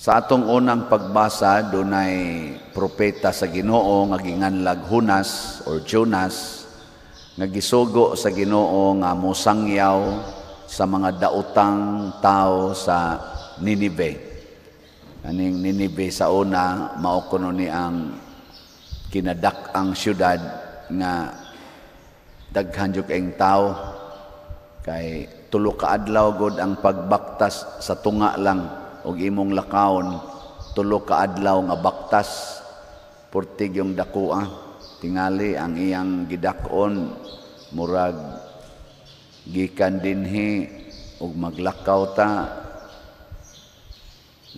Sa atong unang pagbasa, dunay propeta sa Ginoo nga ginganlag Hunas or Jonas nga gisugo sa Ginoo nga mosangyaw sa mga daotang tao sa Ninive. Aning Ninive sa una, mao kuno ni ang kinadak-ang syudad nga daghan jud kaayong tao, kay 3 ka adlaw gud ang pagbaktas sa tunga lang og imong lakawon, 3 ka adlaw nga baktas, purtig yung dakoa. Tingali ang iyang gidak-on, murag gikan dinhi ug maglakaw ta,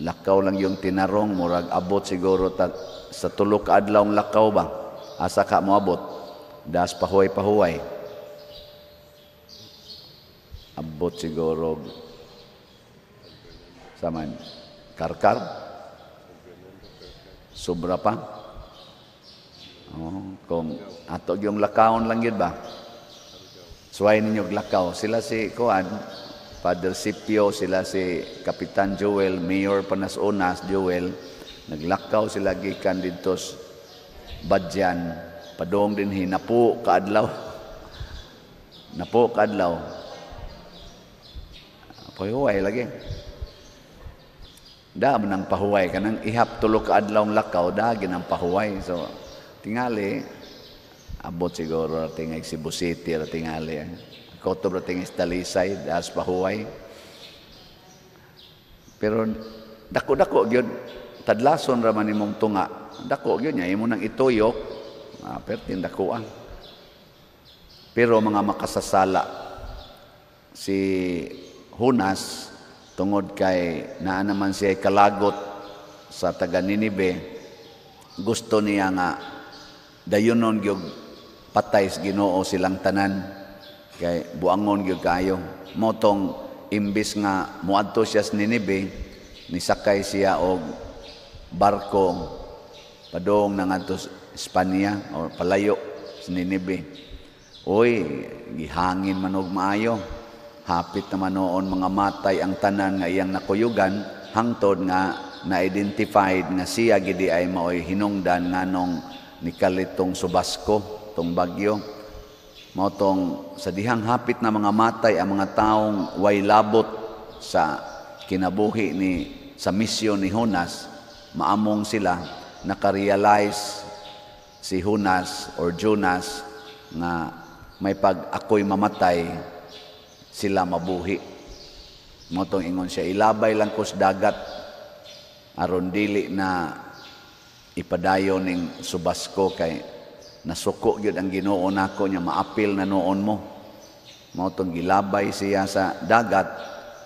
lakaw lang yung tinarong, murag abot siguro ta sa 3 ka adlaw lakaw ba. Asa ka moabot? Das pahuway-pahuway, abot siguro saman Karkar, sobra pa. Oh, kung ato yung lakawon lang yun ba, suway ninyo lakaw. Sila si kuan, Father Sipio, sila si Kapitan Joel, Mayor Panasonas Joel, naglakaw sila gikan didto sa Badyan padong dinhi, 10 kaadlaw, 10 kaadlaw, pahuway lagi. Da man ang pahuway, kanang ihap 3 ka adlaw lakaw, da ginang pahuway. So tingali abot siguro tingay Cebu City ra tingali. Kotob ra tingay Talisay, das pahuway. Pero dako-dako gyud, tadlason ra man imong tunga. Dako gyud niya imo nang ituyok, pertin dako ah. Pero mga makasasala si Hunas, tungod kay naa naman siya kalagot sa taga Ninive, gusto niya nga dayunon gyud patay sa Ginoo silang tanan kay buangon gyud kaayo. Motong imbis nga moadto siya sa Ninive, nisakay siya og barko padung na ngadto sa Espanya or palayo sa Ninive. Uy, gihangin man og maayo. Hapit naman noon mga matay ang tanan nga iyang nakuyugan, hangtod nga na-identified nga siya gidi ay maoy hinungdan nganong nikalitong subasko tong bagyo. Mao tong sa dihang hapit na mga matay ang mga taong way labot sa kinabuhi ni sa misyon ni Jonas, maamong sila, nakarealize si Jonas or Jonas nga may pag ako'y mamatay, sila mabuhi. Mao tong ingon siya, "Ilabay lang ko sa dagat aron dili na ipadayon ning subasko kay nasuko gyud ang Ginoo nako nya maapil na noon mo." Mao tong gilabay siya sa dagat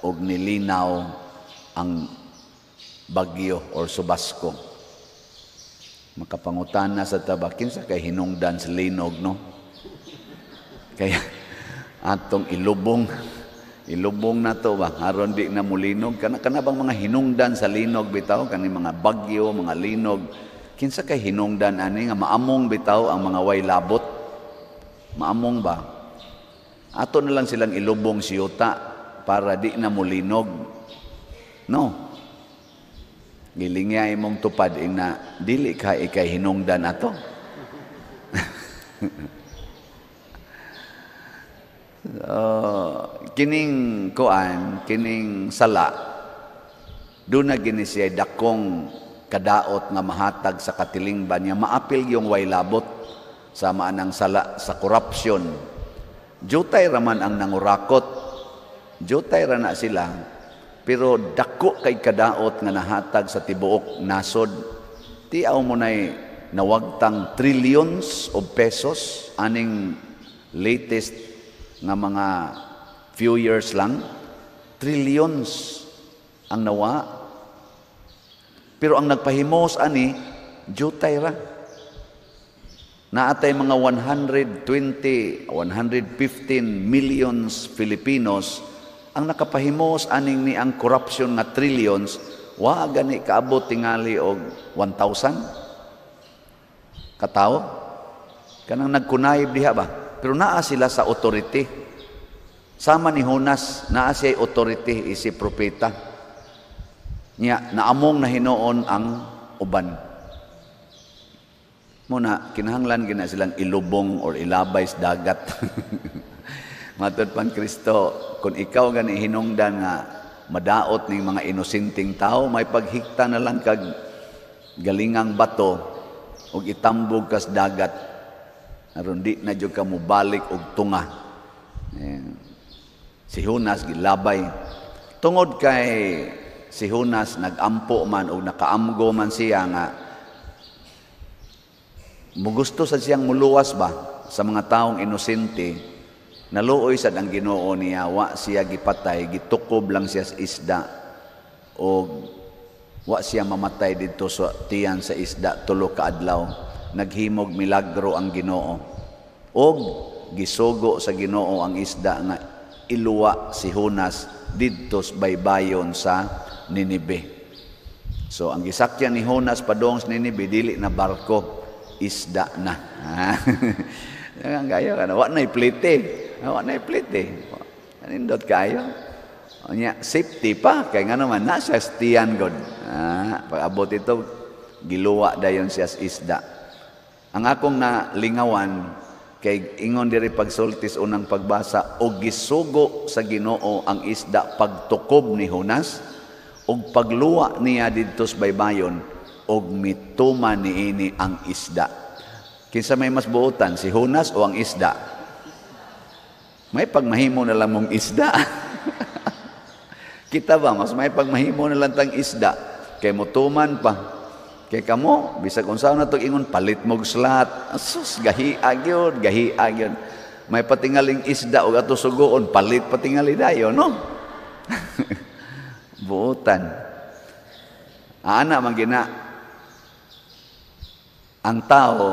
ug nilinaw ang bagyo or subasko. Makapangutana sa taba, kinsa kay hinungdan sa linog, no? Kaya atong ilubong, ilubong na to ba, aron di na mulinog. Kana bang mga hinungdan sa linog bitaw, kani mga bagyo, mga linog, kinsa kay hinungdan ani nga maamong bitaw ang mga way labot? Maamong ba? Ato na lang silang ilubong siyuta para di na mulinog. No? Gilingya imong tupad ina, dili ka ikay hinungdan ato. Kining kuan, kining sala, doon na gini siya dakong kadaot nga mahatag sa katilingban niya, maapil yung way labot sa maanang sala sa corruption. Jutay raman ang nangurakot, jutay ra na sila, pero dako kay kadaot nga nahatag sa tibuok nasod. Tiaw mo na'y nawagtang trillions of pesos aning latest nga mga few years lang, trillions ang nawa. Pero ang nagpahimos ani, jutay ra. Naatay mga 120, 115 millions Filipinos ang nakapahimos aning ni ang corruption nga trillions, wa gani kaabot tingali og 1,000 katawo kanang nagkunayib diha ba. Pero naa sila sa authority. Sama ni Jonas, naa siya authority isi propeta. Nya naamong na hinuon ang uban. Muna, kinahanglan gina silang ilubong or ilabay sa dagat. Matod pang Kristo, kung ikaw gani hinungdan nga madaot ning mga inosenteng tao, may paghikta na lang kag galingang bato ug itambog kas dagat aron di na jud ka mobalik og tunga. Eh, si Jonas gilabay. Tungod kay si Jonas nagampo man og nakaamgo man siya nga mugusto sa siyang muluwas ba sa mga taong inosente, naluoy sad ang Ginoo niya, wa siya gipatay, gitukob lang siya sa isda og wa siya mamatay didto sa tiyan sa isda 3 ka adlaw. Naghimog milagro ang Ginoo og gisugo sa Ginoo ang isda nga iluwa si Jonas didto sa baybayon sa Ninibe. So ang gisakyan ni Jonas padung sa Ninibe dili na barko, isda na. Ang gayo kana wa na plite. Wa na plite. Anindot kayo. Unya safety pa kay ngano man na siya tiyan god. Ah, pag abot ito giluwa dayon siya sa isda. Ang akong nalingawan kay ingon diri pagsultis unang pagbasa, og gisugo sa Ginoo ang isda pagtukob ni Jonas og pagluwa niya didto sa baybayon og mituman niini ang isda. Kinsa may mas buotan, si Jonas o ang isda? May pagmahimo na lang mong isda. Kita ba, mas may pagmahimo na lang tang isda kay mutuman pa. Kay kamo, bisag unsa na tog ingon, palit mog slot. Asus, gahi gyud, gahi gyud. May patingaling isda og ato sugoon, palit patingali dayon, no? Buotan. Ana man gina ang tao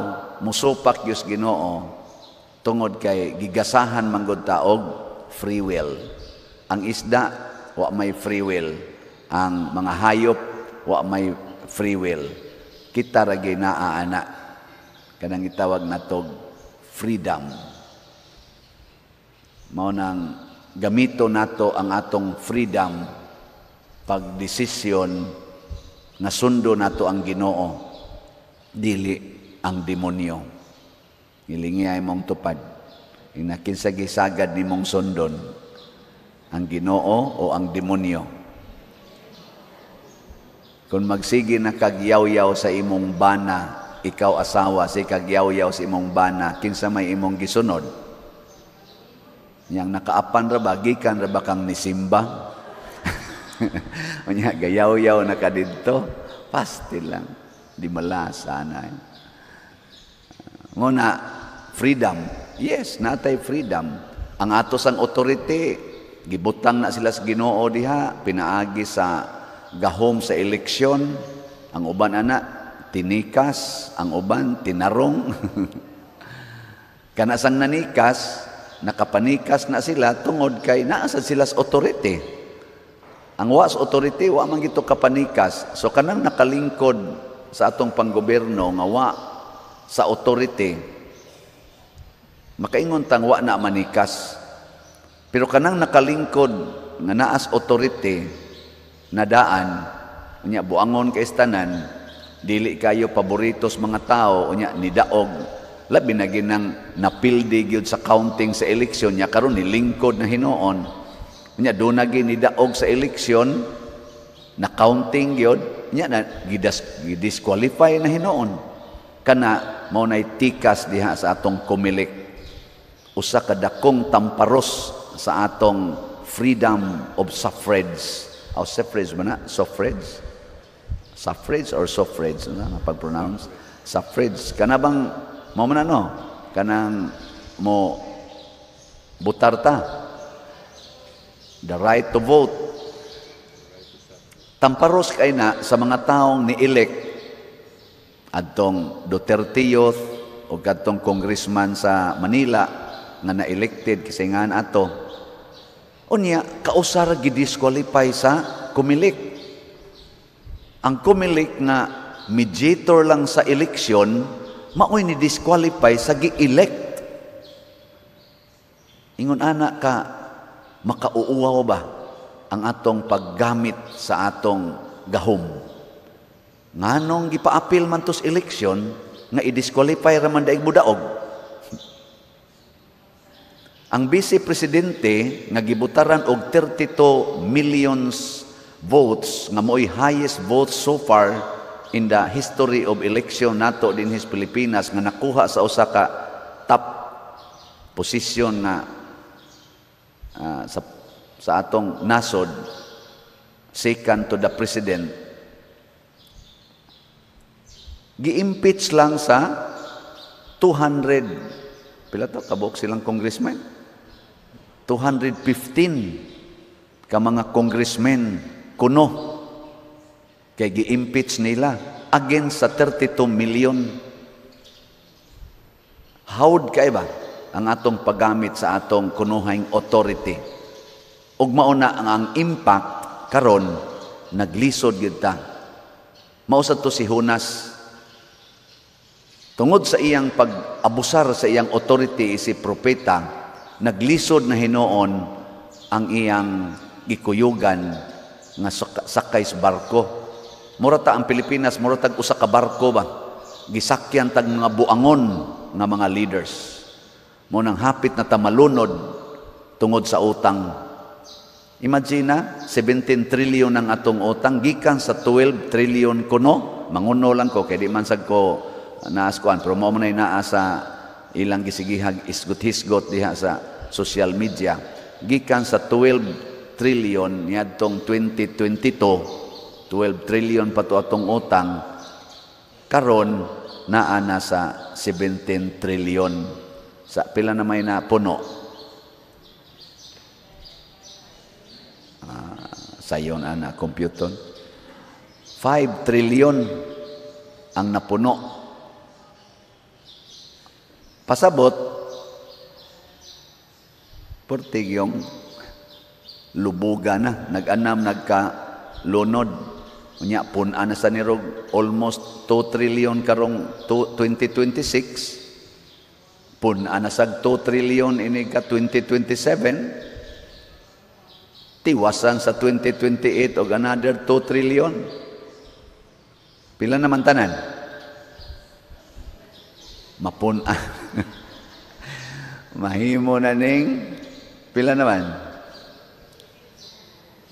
musupak gyud Ginoo tungod kay gigasahan man gud ta og free will. Ang isda wa may free will. Ang mga hayop wa may free will. Kita ra naa ana kanang gitawag natog freedom. Mao nang gamito nato ang atong freedom pag desisyon nga sundo nato ang Ginoo, dili ang demonyo. Ilingi ay mong tupad. Ina kinsa gisagad nimong sundon, ang Ginoo o ang demonyo? Kung magsige na kagyaw-yaw sa imong bana, ikaw asawa, si kagyaw-yaw sa imong bana, kinsa may imong gisunod? Yang nakaapan ra ba, gikan ra ba kang nisimba? Unya gayaw-yaw na ka didto, pasti lang. Di malasa na. Muna, freedom. Yes, natay freedom. Ang atos ang authority, gibutang na sila sa Ginoo diha, pinaagi sa gahom sa eleksyon. Ang uban ana tinikas, ang uban tinarong. Kana sang nanikas, nakapanikas na sila tungod kay naa sa sila sa authority. Ang wa sa authority, wa man gito kapanikas. So kanang nakalingkod sa atong panggobyerno nga wa sa authority, makaingon tang wa na manikas. Pero kanang nakalingkod nga naas authority nadaan, unya buangon kay tanan, dili kayo paboritos mga tao, unya nidaog, labi na ginang napildi gyud sa counting sa eleksyon nya karon nilingkod na hinuon, unya do na nidaog sa eleksyon na counting gyud nya na gidisqualify na hinuon. Kana mao nay tikas diha sa atong Comelec, usa ka dakong tamparos sa atong freedom of suffrage. Oh, suffrage ba na? Suffrage? Suffrage or suffrage? Ano nga pag-pronounce? Suffrage. Kana bang, mo man ano? Kanang mo butar ta. The right to vote. Tamparos kay na sa mga taong ni-elect adtong Duterte Youth o kadtong congressman sa Manila nga na-elected kasi nga ato. Unya, kausara gidisqualify sa Comelec. Ang Comelec nga mediator lang sa eleksyon, maoy ni disqualify sa gi-elect. Ingon ana ka makauuwaw ba ang atong paggamit sa atong gahom. Nganong gipa-appeal man tos election nga i-disqualify ra man daig mudaog? Ang vice presidente nga gibutaran og 32 millions votes, nga mo'y highest votes so far in the history of election nato dinhi sa Pilipinas, nga nakuha sa usa ka top position nga sa atong nasod, second to the president, gi-impeach lang sa 200, pila to kabuok silang congressman, 215 ka mga congressmen kuno kay gi-impeach nila against sa 32 million. Hawd kay ba ang atong paggamit sa atong kunuhang authority? Ug mao na ang impact karon, naglisod gyud ta. Mao sad to si Jonas, tungod sa iyang pag-abusar sa iyang authority si propeta, naglisod na hinuon ang iyang gikuyugan nga sakay sa barko. Mura ta ang Pilipinas, mura tag usa ka barko ba? Gisakyan tag mga buangon nga mga leaders. Mo nang hapit na ta malunod tungod sa utang. Imagine na, 17 trillion ang atong utang gikan sa 12 trillion kuno. Manguno lang ko kay di man sad ko naas kuan, pero mao man naa sa ilang gisigihag isgot-hisgot diha sa social media. Gikan sa 12 trillion niadtong 2022, 12 trillion pa to atong utang, karon naa na sa 17 trillion. Sa pila na may na puno? Sayon ana computer. 5 trillion ang napuno. Pasabot, pertig yung lubuga na, nag-anam, nagka-lunod. Unya, pun-an na sa nirog, almost 2 trillion karong 2026. Pun-an na sa 2 trillion ini ka 2027. Tiwasan sa 2028 og another 2 trillion. Pila naman tanan? Mapun-an. Mahimo na ning pila naman?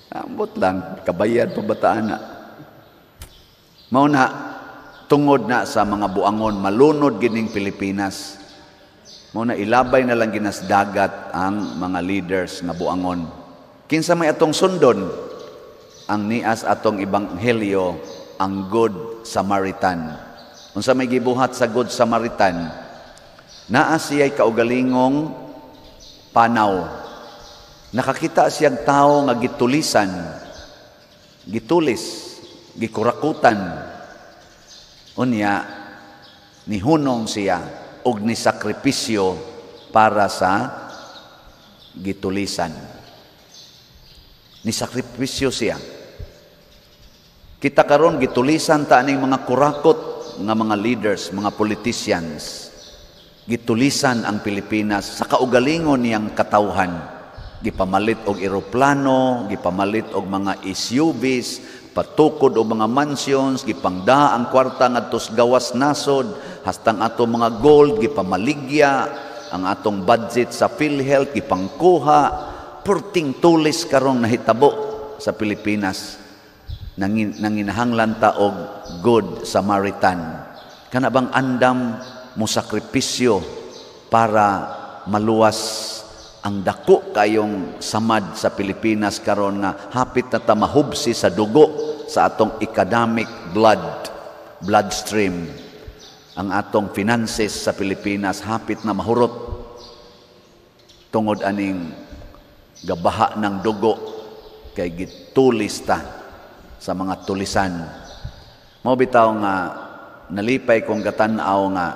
Ambot lang, kabayad pa bataan na. Mao na, tungod na sa mga buangon, malunod gining Pilipinas. Mao na ilabay na lang ginas dagat ang mga leaders nga buangon. Kinsa may atong sundon? Ang nias atong ebanghelyo, ang Good Samaritan. Unsa may gibuhat sa Good Samaritan? Naa siya'y kaugalingong panaw. Nakakita siyang tao nga gitulisan, gitulis, gikurakutan. Unya, nihunong siya og nisakripisyo para sa gitulisan. Nisakripisyo siya. Kita karon gitulisan ta aning mga kurakot nga mga leaders, mga politicians. Gitulisan ang Pilipinas sa kaugalingon niyang katawhan. Gipamalit og eroplano, gipamalit og mga SUVs, patukod og mga mansions, gipangda ang kwarta ngadto sa gawas nasod, hastang ato mga gold gipamaligya, ang atong budget sa PhilHealth gipangkuha. Perting tulis karong nahitabo sa Pilipinas. Nanginahanglan ta og Good Samaritan. Kana bang andam mo sakripisyo para maluwas ang dako kayong samad sa Pilipinas karon nga hapit na ta mahubsi sa dugo sa atong economic bloodstream. Ang atong finances sa Pilipinas hapit na mahurot tungod aning gabaha ng dugo kay gitulis ta sa mga tulisan. Mao bitaw nga nalipay kong gatan-aw nga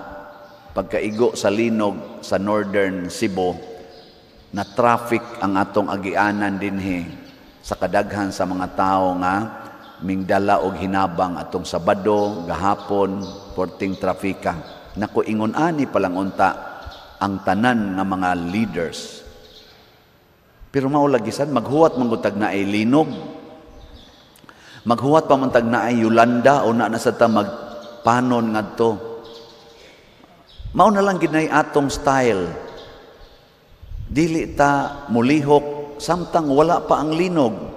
pagkaigo sa linog sa Northern Cebu, na traffic ang atong agianan dinhi sa kadaghan sa mga tao nga mingdala og hinabang atong Sabado, gahapon, porting trafika. Nako, ingon ani palang unta ang tanan nga mga leaders. Pero mao lagi sad maghuwat manggutag na ay linog. Maghuwat pa man tag naay Yolanda o na sa ta magpanon ngadto. Mao na lang ginay atong style. Dili ta mulihok samtang wala pa ang linog.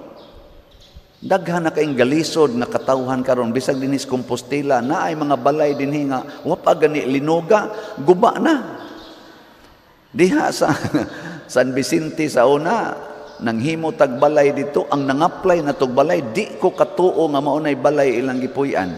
Daghan na kaing galisod nga katawhan karon bisag dinhi sa Compostela, naay mga balay dinhi nga wa pa gani linuga, guba na. Diha sa San Vicente sa una, nanghimo tag balay dito, ang nangapply na tog balay, di ko katuo nga mao nay balay ilang gipuy-an.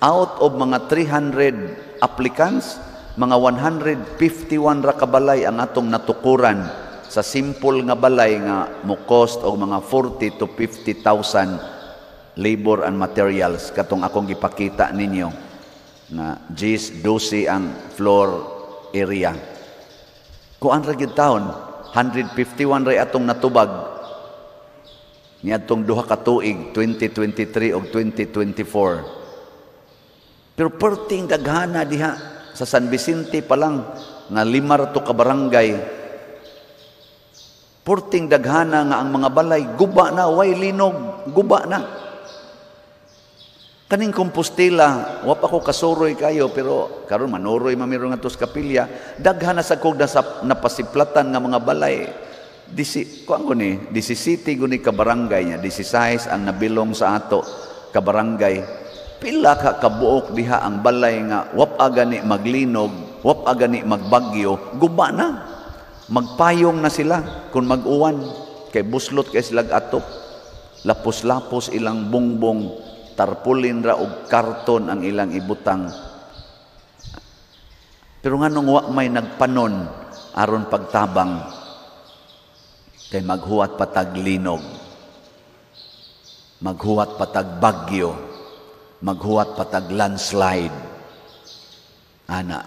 Out of mga 300 applicants, mga 151 ra ka balay ang atong natukuran sa simple nga balay nga mo cost og mga 40 to 50,000 labor and materials, katong akong gipakita ninyo nga 10 12 ang floor area. Kuan ra gyud taon, 151 ray atong natubag niadtong 2 ka tuig, 2023 ug 2024. Pero perting daghana diha sa San Vicente pa lang nga 5 ra to ka barangay, purting daghana nga ang mga balay guba na, way linog, guba na. Kaning Compostela, wa pa ko kasuroy kayo, pero karon manuroy mamiro nga sa kapilya, daghan na sa kog napasiplatan nga mga balay. Disi, kuan ko ni, 17 guni ka barangay niya, 16 ang nabilong sa ato ka barangay. Pila ka kabuok diha ang balay nga wa pa gani maglinog, wa pa gani magbagyo, guba na. Magpayong na sila kung mag-uwan, kay buslot kay sila atop. Lapos-lapos ilang bungbong, tarpulin ra og karton ang ilang ibutang. Pero nganong wa may nagpanon aron pagtabang? Kay maghuwat patag linog, maghuwat patag bagyo, maghuwat patag landslide. Ana,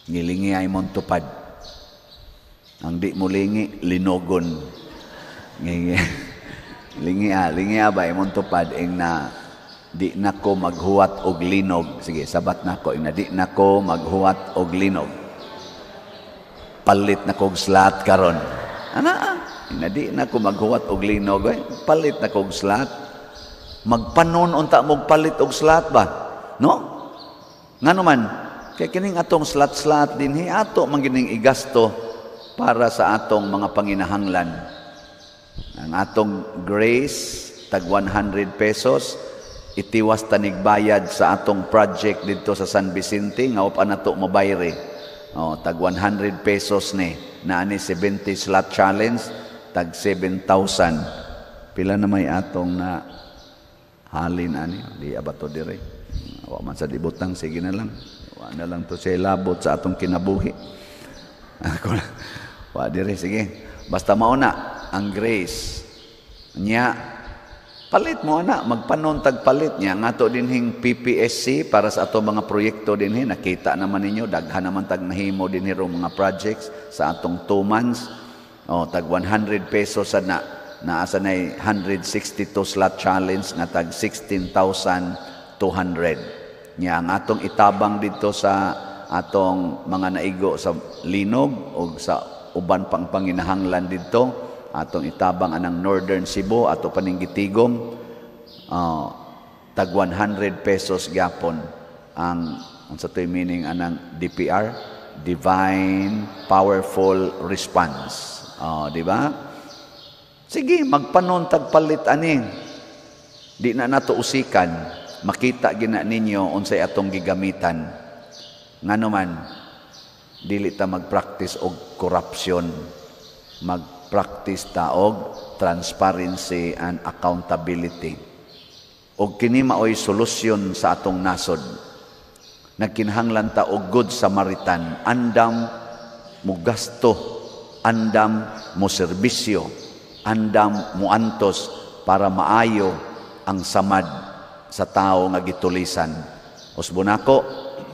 ngilingi ay mong tupad. Ang di mo lingi, linogon. Ngingi. Lingi ah, lingi ah ba imong tupad ing na di na ko maghuwat og linog. Sige, sabat na ko ing na di na ko maghuwat og linog. Palit na kog slot karon. Ana, ah, ing na di na ko maghuwat og linog, eh, palit na kog slot. Magpanon unta mog palit og slot ba? No? Ngano man, kay kining atong slot-slot dinhi ato man gining igasto para sa atong mga panginahanglan. Ang atong grace tag 100 pesos itiwas tanig bayad sa atong project didto sa San Vicente nga upa nato mobayre. Oh, tag 100 pesos ni naani 70 slot challenge tag 7,000. Pila na may atong na halin ani di abato dire. Wa man sa dibutang, sige na lang. Wa na lang to siya labot sa atong kinabuhi. Ako wa dire, sige. Basta mauna ang grace. Nya palit mo ana, magpanon tag palit niya ngato dinhing PPSC para sa ato mga proyekto dinhi. Nakita naman ninyo, daghan naman tag nahimo dinhi ro mga projects sa atong 2 months. Oh, tag 100 pesos sa na naa sa nay 162 slot challenge nga tag 16,200. Nya ang atong itabang dito sa atong mga naigo sa linog o sa uban pang panginahanglan dito, atong itabang anang Northern Cebu, ato paning gitigom, tag 100 pesos gyapon ang unsa to'y meaning anang DPR, Divine Powerful Response. Oh, di ba? Sige, magpanon tag palit ani. Di na nato usikan, makita gina ninyo unsay atong gigamitan. Ngano man, dili ta magpractice og corruption, magpractice ta og transparency and accountability. Og kini maoy solusyon sa atong nasod. Nagkinahanglan ta og Good Samaritan, andam mo gasto, andam mo serbisyo, andam mo antos para maayo ang samad sa tao nga gitulisan. Usbon nako,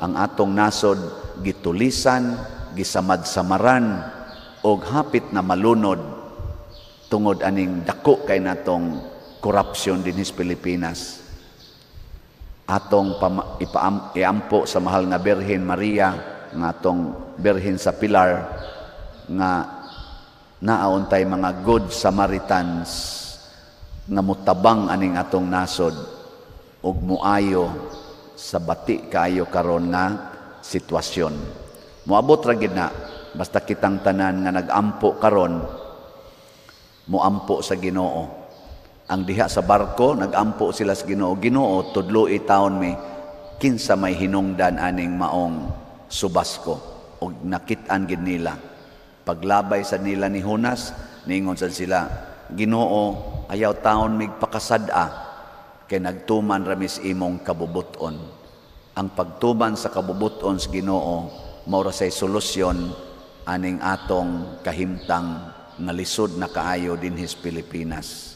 ang atong nasod gitulisan, gisamad-samaran og hapit na malunod tungod aning dako kay natong corruption dinhi sa Pilipinas. Atong iampo sa mahal nga Birhen Maria, nga atong Birhen sa Pilar, nga naauntay mga Good Samaritans. Nga mutabang aning atong nasod ug muayo sa bati kaayo karon nga sitwasyon. Moabot ra gid na basta kitang tanan nga nag-ampo karon muampo sa Ginoo. Ang diha sa barko, nag-ampo sila sa Ginoo. "Ginoo, tudloi taon mi kinsa may hinungdan aning maong subasko." Ug nakit-an gid nila. Paglabay sa nila ni Jonas, niingon sad sila, "Ginoo, ayaw taon mig pakasad-a kay nagtuman ra mis imong kabubuton." Ang pagtuman sa kabubuton sa Ginoo mao ra say solusyon aning atong kahimtang nga lisod na kaayo dinhi sa Pilipinas.